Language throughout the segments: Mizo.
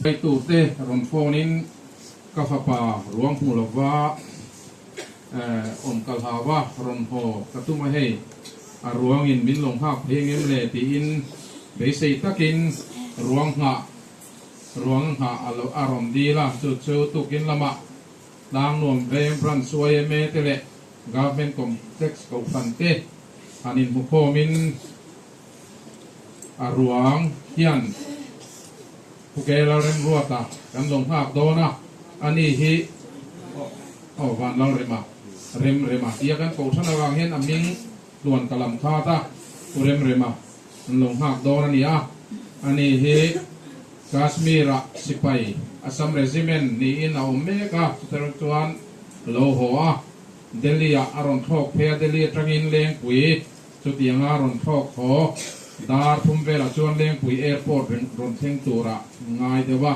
Hruaitute rawn phone in ka fapa ruang hmu lova awm ka hlau a, rawn haw ka tum a hei, a ruangin min lo nghak phei ngem le tiin beisei takin ruang nghah ruang nghah a lo a rawn dil a, chu chu tukin lamah Tlangnuam Veng Branch yma te leh Government Complex Kohhran te han inhmukhawmin a ruang hian Pukela Remruata kan lo nghak dawn a, ani hi aw Vanlalrema, Remrema tia kan kohhran avang hian a hming tluan ka lam khat a, Pu Remrema an lo nghak dawn a ni a, ani hi Kashmir-ah sipai Assam Regiment niin a awm mek a, chutah chuan lo haw a, Delhi-ah a rawn thlawk phei a, Delhi atangin Lengpui Chutianga rawn thlawk haw dar thum velah chuan Lengpui Airport rawn thleng turah ngai deuh a,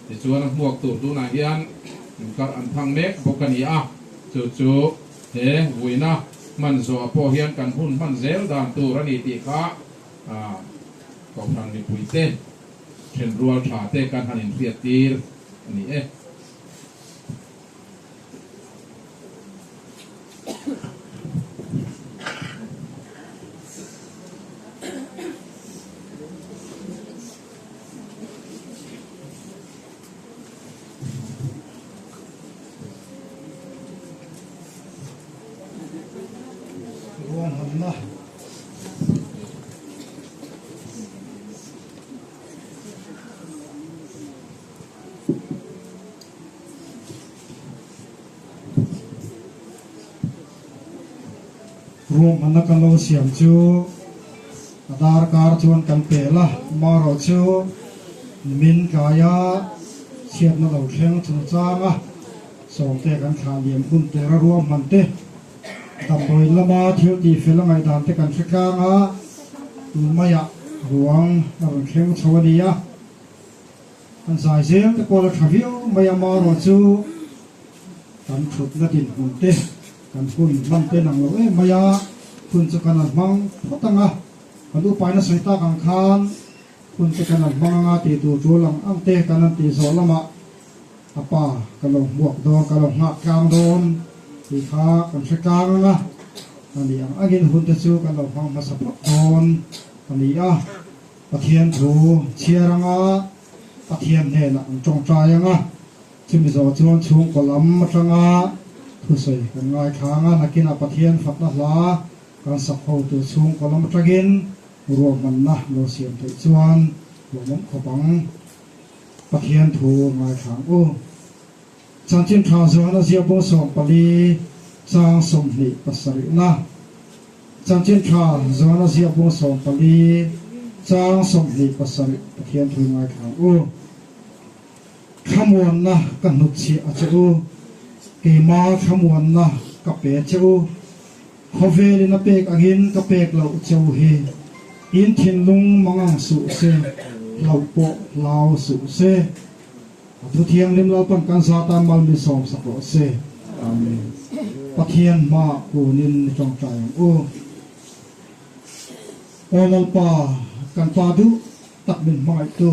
tichuan a hmuak tur tunah hian inkar an thang mek bawk a ni a, chu chu he vuina hman zawhah pawh hian kan hun hman zel dan tur a ni tih kha Kohhran mipuite thenrual tha te kan han inhriat tir a ni e. Ruahmanna. Ruahmanna kan lo siam chu a darkar chuan kan pel a, amaherawh chu min tlaia chhiatna lo thleng chungchang a sawmte kan thlah liam hun tura ruahman te, damdawi lama thil tihfel a ngaihdan te kan hre tlang a, tun maiah ruang a rawn thleng chho a ni a. Kan zai zel te pawh la tha viau mai a, marawh chu kan thutna dinhmun te, kan hun hman te nang lo em mai a, hun chu kan han hmang phawt ang a, kan upaina sawi tak ang khan hun te kan han hmang ang a tih tur tul ang ang te kan han tih zawh lamah a pa ka lo hmuak dawn, ka lo nghak tlang dawn tih kha kan hre tlang ang a, a nih ang angin hun te chu kan lo hmang hmasa phawt dawn a ni a. Pathian thu chhiar anga Pathian hnenah an tawngtai anga, chumi zawh chuan chhungkaw lam atanga thusawi kan ngaithla anga, nakinah Pathian fakna hla kan sak ho tur chhungkaw lam atangin ruahmanna lo siam theih chuan lawmawm khawp ang. Pathian thu ngaithla ang u. Chanchin tha zuan a ziak bawng 14 chang 27 na. Chanchin tha zuan a ziak bawng 14 chang 27 Pathian thu ngaithla ang u. Thlamuanna ka hnutchhiah a che u, keima thlamuanna ka pe a che u. Khawvelin a pek angin ka pek loh che u hi, in thinlung mangang suh se, hlauh pawh hlau suh se. A thu thianghlim Lalpan kan zat a mal min sawm sak rawh se. Amen. Pathian hmaah kunin ni tawngtai ang u. Aw Lalpa, kan Pa duh tak min hmangaihtu,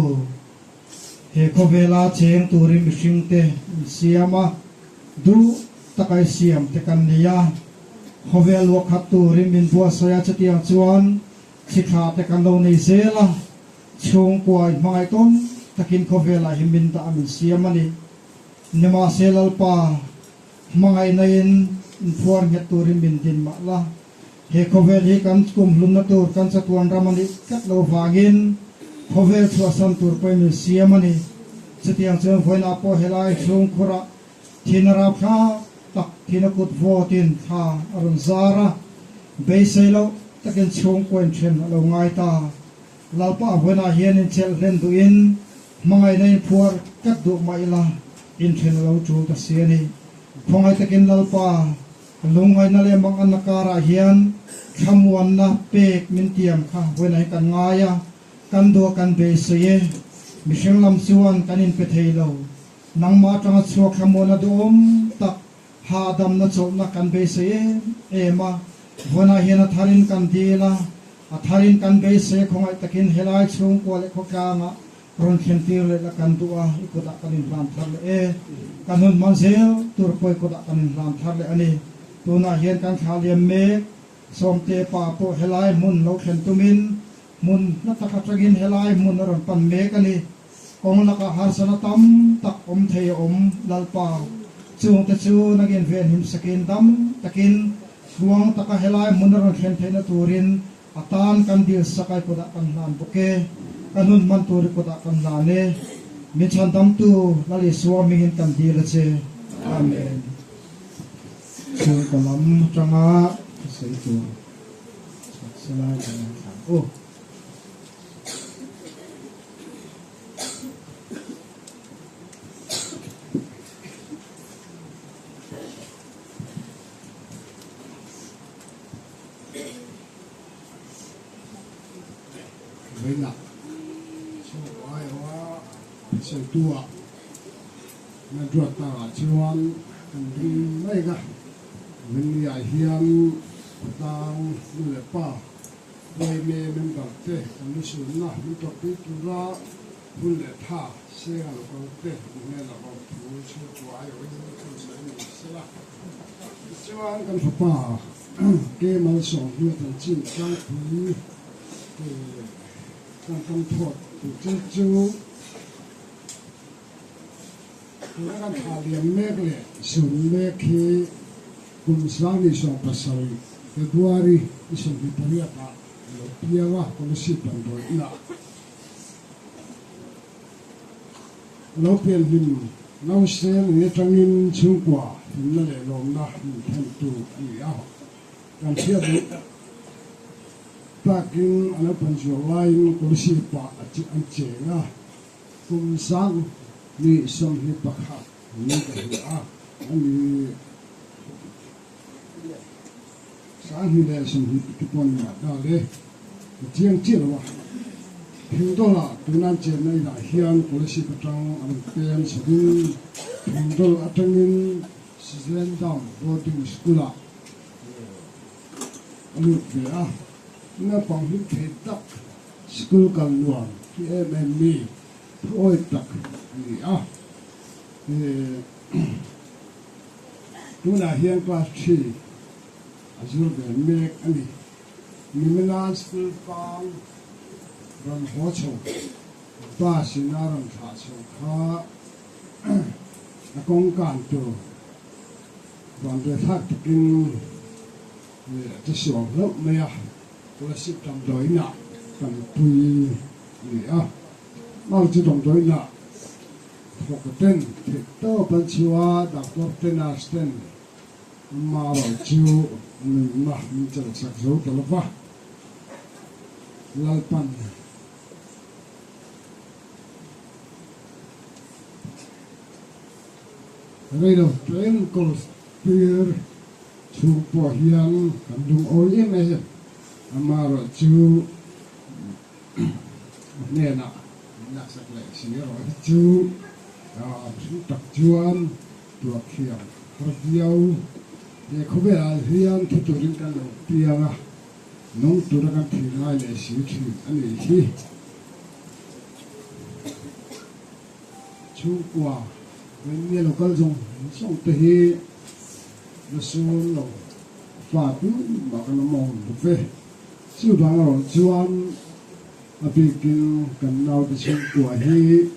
he khawvela cheng turin mihringte min siam a, duh taka i siam te kan ni a, khawvel luahkhat turin min buatsaih a, chutiang chuan thithla te kan lo nei zel a, Chhungkua i hmangaih tawn takin khawvelah hi min dah a min siam a ni. Nimahse Lalpa, hmangaihna in inphuar nghet turin min din mah la. He khawvel hi kan kumhlumna tur kan chatuan ram a nih tlat lo vangin khawvel chhuahsan tur pawhin min siam a ni. Chutiang chuan vawiinah pawh helai chhungkhurah thina rauthla tak thina kut vawtin thla a rawn zar a, beisei loh takin chhungkua inthen a lo ngai ta. Lalpa a vawiinah hian inchelh hlen duhin hmangaihna inphuar tlat duh mah ila inthen a lo tul ta si a ni. Khawngaih takin Lalpa, lungngaihna leh manganna karah hian thlamuanna pek min tiam kha vawiinah hian kan ngai a, kan duh a kan beisei e. Mihring lam chuan kan inpe thei lo. Nangmah atanga chhuak thlamuanna duhawm tak hahdamna chawlhna kan beisei em em a, vawiinah hian a tharin kan dil a, A tharin kan beisei khawngaih takin helai chhungkua leh khawtlangah Rawn thlen tir leh la kan duh a, i kutah kan inhlan thar leh e. Kan hun hman zel tur pawh i kutah kan inhlan thar leh a ni. Tunah hian kan thlah liam mek. Sawmte pa pawh helai hmun lo thlen tumin hmun hla tak atangin helai hmun a rawn pan mek a ni. Kawng lakah harsana tam tak awm thei a awm Lalpa. Chungte chu nangin venhim sakin dam takin tluang taka helai hmun a rawn thlen theihna turin A tan kan dil sak ai kutah kan hlan bawk e, ka nun hman tur i kutah kan hlan e, min chhandamtu Lal Isua hmingin kan dil a che. Amen. Chhungkaw lam atanga thusawi tur chhuak se lai kan ngaithla ang u. Vawiinah chhungkaw aiawha sawitu-ah Lalruata ah chuan kan ding mek a, Vawiinniah hian khawtlang nu leh pa yma member te kan lusunna min tawrhpui tura hun leh tha senga local te hmel a rawm thu chhungkaw aiawhin kan sawi ni sela. Tichuan kan fapa Ke Malsawm hi a chanchin tlangpui kan kam thawt tur che chu tuna kan thlah liam mek leh sun mek hi kum 2017 February ni 28 ah a lo piang a, Kolasib damdawi inah a lo pian hlim Nausen eng atangin chhungkua hlimna leh lawmna min thlentu a ni a, kan hriat loh takin a naupan zual laiin Kolosip ah an cheng a, kum 2021 ni ka hmu a, a ni 2020 te pawh ni mah ta le, ka chiang chiah lo a. Thingdawlah tuna an chenna inah hian Kolasib atang a rawn pem chhovin Thingdawl atangin Switzerland Down Boarding School-ah a lut ve a. Naupang hlim thei tak, school kal nuam ti em em mi, thuawi tak a ni a. Tunah hian class three a zir ve mek a ni. Nimina school pang rawn haw chho, bus in a rawn thlah chho kha a kawng kan tur rawn ve thlak takin a che sual hlauh mai a, Kolasib damdawiinah kan pui a ni a, mau chu damdawiinah thawk ten theih tawp an chhuah a, doctor te nurse ten Ama ro chu nunna min chelhsak zo ta lo va, Lalpan reilo tlem kawl tir chhung pawh hian kan lungawi em em. Ama ro chu a hnenah min laksak leh si erawh hi chu a hring tak chuan Tuah thiam har viau. He khawvelah hian thu turin kan lo piang a, nung tura kan thih ngai leh si thin a nih hi. Chhungkua Vengnia local zawng zawng te hi la sawn lo fa tu mah kan awm awm lo ve. Chuvang erawh chuan a bikin kan naute chhungkua hi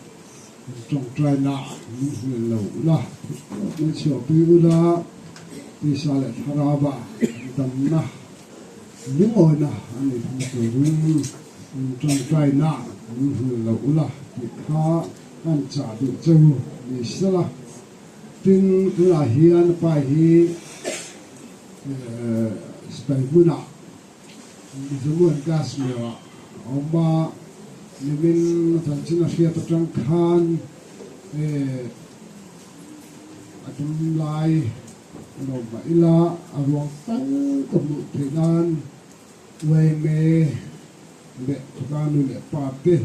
Tawngtaina min hmuh lo la, min chhuahpui ula, tisa leh thlarauva damna lungawina a nih thung turin tawngtaina min hmuh lo ula tih kha kan chah duh che u ni sela. Tin, tunah hian pa hi sipai hmunah Jammu and Kashmir-ah a awm a, nimin chanchin a hriat atang khan a tum lai a lo mah ila a ruang tal ka hmuh theih nan yma leh khawtlang nu leh pa te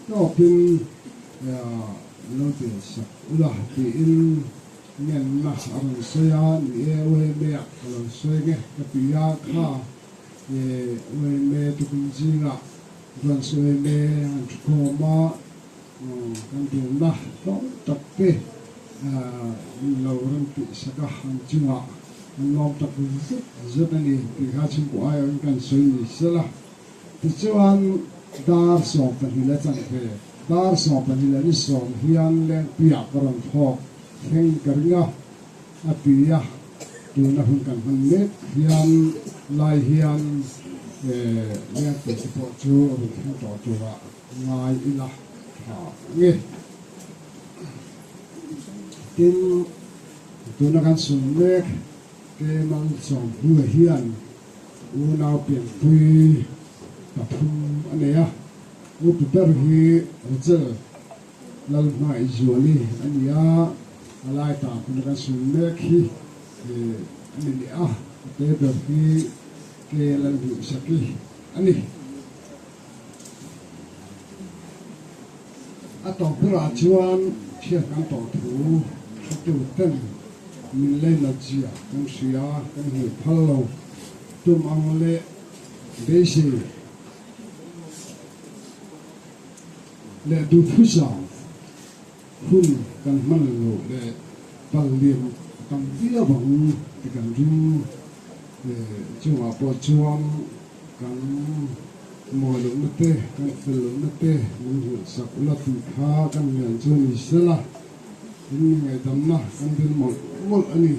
tawpin lo dil sak ula tiin Ngenna a rawn sawi a, ni e UMA ah ka lo sawi nge ka ti a, kha UMA tukum zingah Branch yma an thukhawm a, kan dilna hlawm tak te min lo rem tih sak a, an chungah an lawm tak zet zet a ni tih kha chhungkaw aiawhin kan sawi ni sela. Tichuan dar 12 leh chanve, dar 12 leh ni sawm hian Lengpuiah ka rawn thlawk thleng ka ring a, a ti a, tuna hun kan hman mek hian lai hian Lengpui te pawh chu rawn thleng tawh turah ngai ila tha ang e. Tin, tuna kan sun mek Kemal Sawmhlua hian unau pianpui pathum a nei a, upa ber hi Rachel Lalhmai Zuali a ni a, a lai ta hmuna kan sun mek hi a ni leh a, a te ber hi Ke Lalduhsaki a ni. A tawp berah chuan thian kan tawh thu hretu ten min leinat zia kan hria, kan hmuh phal lo tum ang leh beisei leh duhthusam hun kan hman loh leh pal liam a tam viau ang ti kan ring. Chungah pawh chuan kan mawi lohna te, kan fel lohna te min hrilh sak ula tih kha kan ngen chu ni sela, in mi ngaihdamna kan dil mawlh mawlh a ni.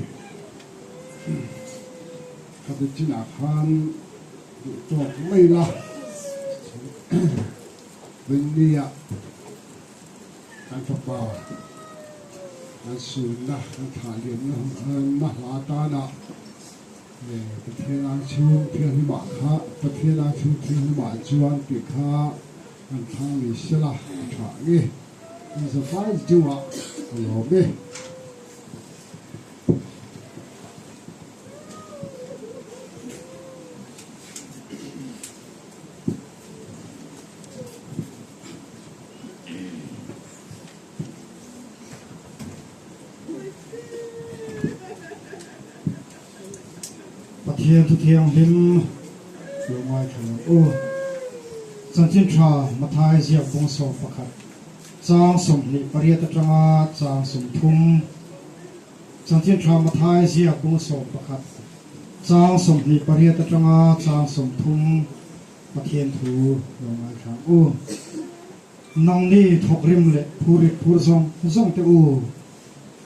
Khati chinah khan duh tawk mai la, Vinny-a kan fapa kan sunna, kan thlah liamna na hla tana Pathian ang chhung thianghlimah kha Pathian ang chhung thianghlimah chuan tih kha kan thlang ni sela a tha nge in zafai chungah ka lawm e. Pathian thu thianghlim lo ngaithla lo u. Chanchin tha Mathai ziak bawng 11 chang 28 atanga chang 30. Chanchin tha Mathai ziak bawng 11 chang 28 atanga chang 30 Pathian thu lo ngaithla ang u. Nangni thawkrim leh phurrit phur zawng zawng te u,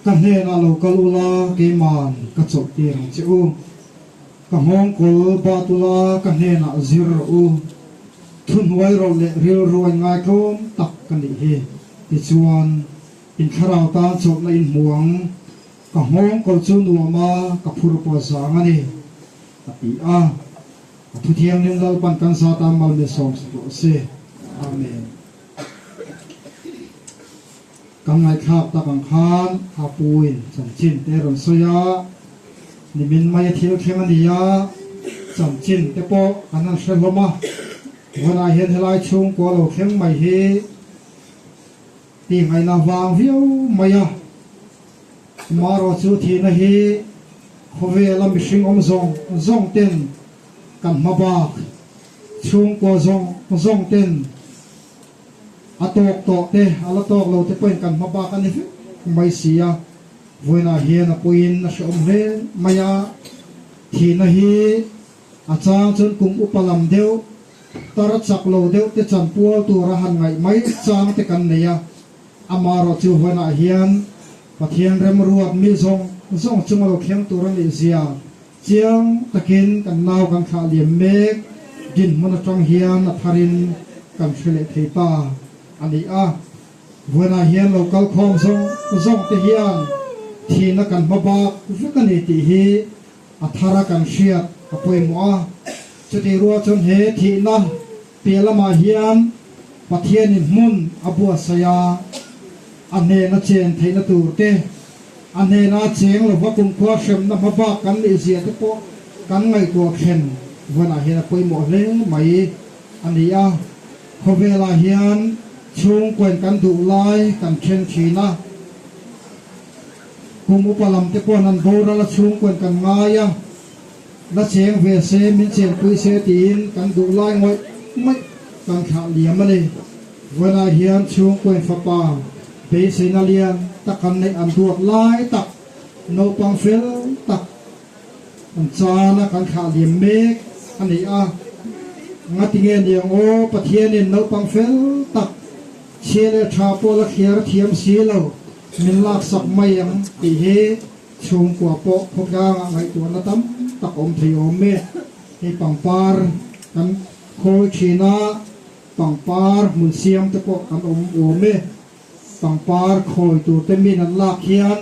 ka hnenah lo kal ula keiman ka chawlh tir ang che u. Ka nghawngkawl bat ula ka hnenah zir rawh u. Thuhnuai rawlh leh rilru a inngaihtlawm tak ka nih hi. Tichuan, in thlarau tan chawlhna in hmu ang. Ka nghawngkawl chu nuam a, ka phur pawh zang a ni, a ti a. A thu thianghlim Lalpan kan zat a mal mi sawm sa tawh se. Amen. Kan ngaihthlak tak ang khan Apuin chanchin te rawn sawi a, nimin mai a thil thleng a ni a, chanchin te pawh kan han hre hlawm a, vawnah hian helai chhungkua lo thleng mai hi tih ngaihna vang viau mai a. Amaherawh chu thihna hi khawvela mihring awm zawng zawng ten kan hma bak, chhungkua zawng zawng ten a tawk tawh te, a la tawk lo te pawhin kan hma bak a ni vek mai si a. Vawiinah hian a puiin a hrehawm hle mai a, thihna hi a chang chuan kum upa lam deuh, tar chak lo deuh te chanpual tura han ngaih mai chang te kan nei a. Amaherawh chu vawiinah hian Pathian remruat mi zawng zawng chunga lo thleng tur a nih zia chiang takin kan nau kan thlah liam mek dinhmun atang hian a tharin kan hre leh thei ta a ni a. Vawiinah hian lo kal khawm zawng zawng te hian thihna kan hma bak vek a ni tih hi a thara kan hriat a pawimawh a. Chutih rual chuan he thihna Piah lamah hian Pathianin hmun a buatsaih a, a hnena chen theihna tur te, a hnena cheng lova kumkhua hremna hma bak kan nih zia te pawh kan ngaihtuah thlen vanah hian a pawimawh hle mai a ni a. Khawvelah hian chhungkawiin kan duh lai kan then thin a, kum upa lam te pawhin an boral a chhungkawiin kan ngai a, La cheng ve se, min chenpui se tiin kan duh lai ngawih ngawih. kan thlah liam a ni. Vawiinah hian chhungkuain fapa beiseina lian tak an neih an duat lai tak, naupang fel tak an chana kan thlah liam mek a ni a. Ngatinge niang aw Pathianin naupang fel tak chhia leh tha pawh la thliar thiam si lo min laksak mai ang tih hi chhungkua pawh khawtlangah ngaihtuahna tam tak awm thei awm e. Hei pangpar kan khawi thin a, pangpar hmun siam te pawh kan awm awm e. Pangpar khawi tur te min an lak hian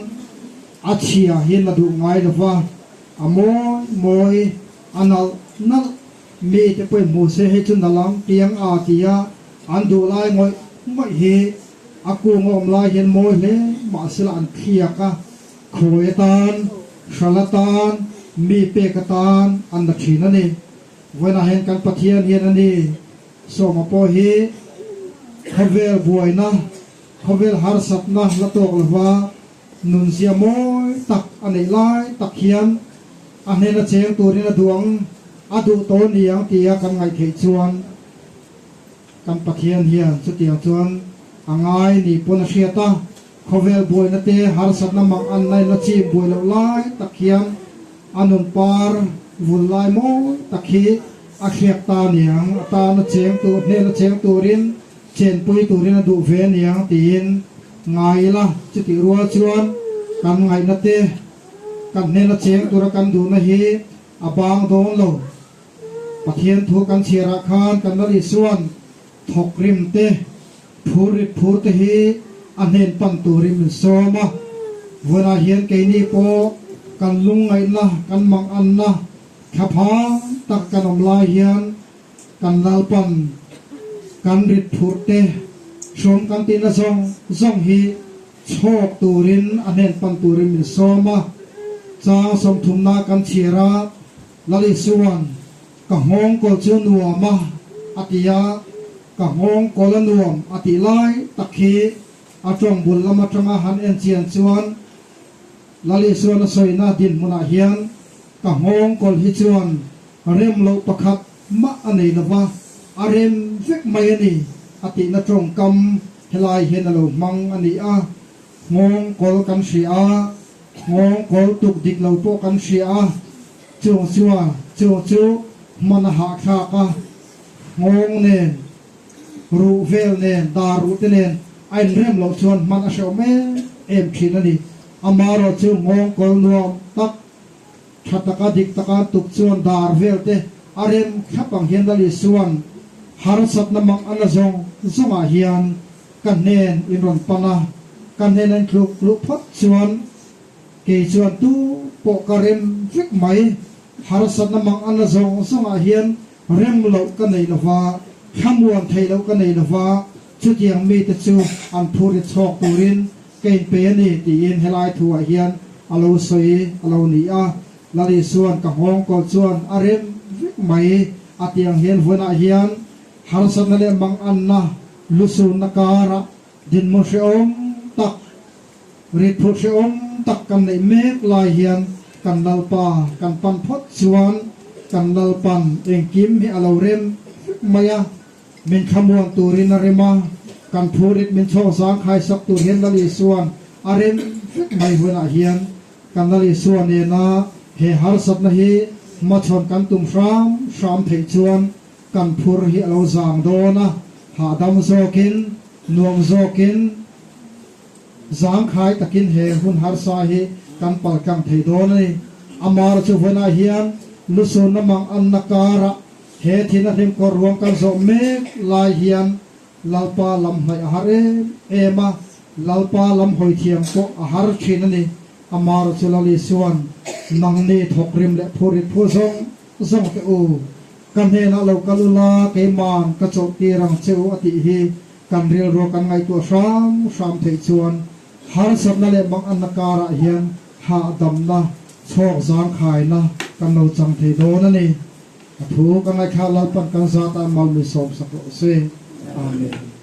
a chhia hi la duh ngai lo va, a mawi mawi, a nalh nalh mi te pawhin hmu se hei chu nalh ang piang a ti a, an duh lai ngawih ngawih hi a kung a awm lai hian mawi hle mahsela an thliak a. Khawi atan, hral atan, mi pek atan an la thin a ni. Vawiinah hian kan Pathian hian a ni. Sawma pawh hi khawvel buaina, khawvel harsatna la tawk lova nunzia mawi tak a neih lai tak hian a hnena cheng turin a duh ang, a duh tawh ni ang tia kan ngaih theih chuan kan Pathian hian chutiang chuan a ngai ni pawn a hriat a. Khawvel buaina te harsatna mak an laina chim buai loh lai tak hian a nun par vul lai mawi tak hi a hriak ta niang, a tana cheng tur, hnena cheng turin, chenpui turin a duh ve niang tiin ngai ila, chutih rual chuan kan ngaihna te, kan hnena cheng tura kan duhna hi a bang dawn lo. Pathian thu kan chhiarah khan kan la Isuan thawkrim te, Phur rit phur te hi a hnen pan turin min sawm a, vawiinah hian keini pawh kan lungngaihna, kan manganna thlaphang tak kan awm lai hian kan Lalpan kan rit phurh te hrawm kan tihna zawng zawng hi chhawk turin a hnen pan turin min sawm a. Chang 30na kan chhiar a, Lal Isua'n ka nghawng kawl chu nuam a a ti a. Ka nghawng kawl a nuam a tih lai tak hi a tawng bul lam atanga han en chian chuan Lal Isuan a sawina dinhmunah hian ka nghawng kawl hi chuan rem loh pakhat mah a nei lova, a rem vek mai a ni a tihna tawngkam helai hian a lo hmang a ni a. Nghawng kawl kan hria a, nghawng kawl tuk dik lo pawh kan hria a, chung chuan chung chu hman a hahthlak a. Nghawng nen, ruh vel nen, dar ruh te nen a inrem loh chuan hman a hreuh em em thin a ni. Amaherawh chu nghawng kawl nuam tak, tha taka dik taka an tuk chuan dar vel te a rem thlap ang hian Lal Isua'n harsatna mak a na zawng zawngah hian ka hnen in rawn pan a, ka hnen a intluk luh phawt chuan kei chuan tu pawh ka rem vek mai. Harsatna mak a na zawng zawngah hian Rem loh ka nei lova, thlamuan theih loh ka nei lova, chutiang mite chu an phur i chhawk turin ka inpe a ni, tiin helai thuah hian a lo sawi a lo ni a. Lal Isua'n ka nghawng kawl chuan a rem vek mai a tih ang hian vawiinah hian harsatna leh manganna lusunna karah dinhmun hrehawm tak, ritphurh hrehawm tak kan neih mek lai hian kan Lalpa kan pan phawt chuan kan Lalpan engkim hi a lo rem vek mai a, min thlamuan turin a rem a, kan phurit min chhawk zang khaisak tur hian Lal Isua'n a rem vek mai hunah hian kan Lal Isua nena he harsatna hi hmachhawn kan tum hram hram theih chuan kan phur hi a lo zang dawn a, hahdam zawkin nuam zawkin Zangkhai takin he hun harsa hi kan paltlang thei dawn a ni. Amara chu vawiinah hian lusunna mang anna karah he thina hlimkawr ruang kan zawh mek lai hian Lalpa lam hnaih a har em em a, Lalpa lam hawi thiam pawh a har thin a ni. Amara chu Lal Isua'n nangni thawkrim leh phurrit phur zawng zawng teh u, ka hnenah lo kal ula keima'n ka chawlhtir ang che u a tih hi Kan rilru kan ngaihtuah hram hram theih chuan harsatna leh manganna karah hian hahdamna, chhawk zangkhaina kan lo chang thei dawn a ni. A thu ka ngaithla Lalpan kan zatah mal min sawmsak rawh se. Amen.